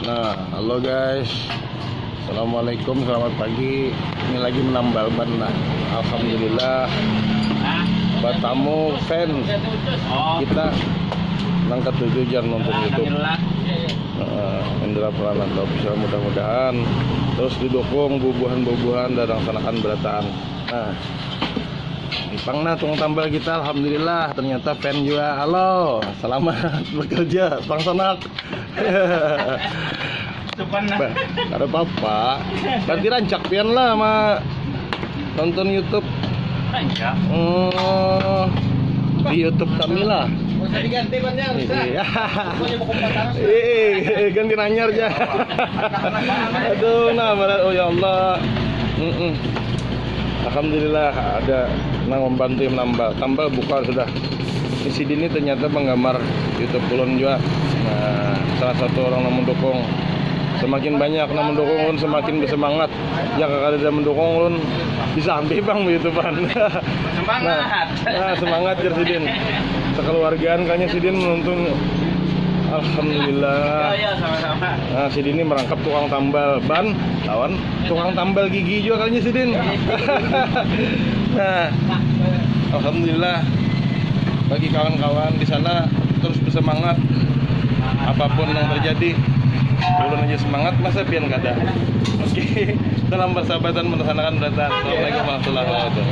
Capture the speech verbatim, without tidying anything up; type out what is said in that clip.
Nah, halo guys. Assalamualaikum, selamat pagi. Ini lagi menambal ban nah. Alhamdulillah. Batamu fans kita nang ketujuh jar nonton YouTube. Nah, Indra Pranata Official, mudah-mudahan terus didukung bubuhan-bubuhan dan laksanakan berataan. Nah, ini pang nah tukang tambal kita, alhamdulillah ternyata fan juga. Halo, selamat bekerja, pang sanak. Supan lah. Bah, kada apa-apa. Berarti rancak pian lah ma nonton YouTube. Rancak. Hmm, di YouTube kami lah. Usah diganti bannya, usah. Iya. Pokoknya buku empat harus. Eh, eh, ganti nanyar aja. Aduh, nah, berat. Oh ya Allah. Mm-mm. Alhamdulillah ada nang membantu menambal. Tambal buka sudah. Ini sidin ini ternyata penggemar YouTube ulun juga. Nah, salah satu orang yang mendukung. Semakin banyak yang mendukung ulun, semakin bersemangat. Ya, kalau ada mendukung ulun, bisa ambil bang YouTubean. Semangat. Nah, nah, semangat jar sidin. Sekeluargaan kayaknya sidin menonton. Alhamdulillah. Ya, ya, sama-sama. Nah, sidin ini merangkap tukang tambal ban lawan tukang tambal gigi juga kayaknya sidin. Nah, alhamdulillah, bagi kawan-kawan di sana, terus bersemangat apapun yang terjadi. Ulun aja semangat, masa pian kada? Oke, dalam persahabatan melaksanakan beratan. Assalamualaikum warahmatullahi wabarakatuh.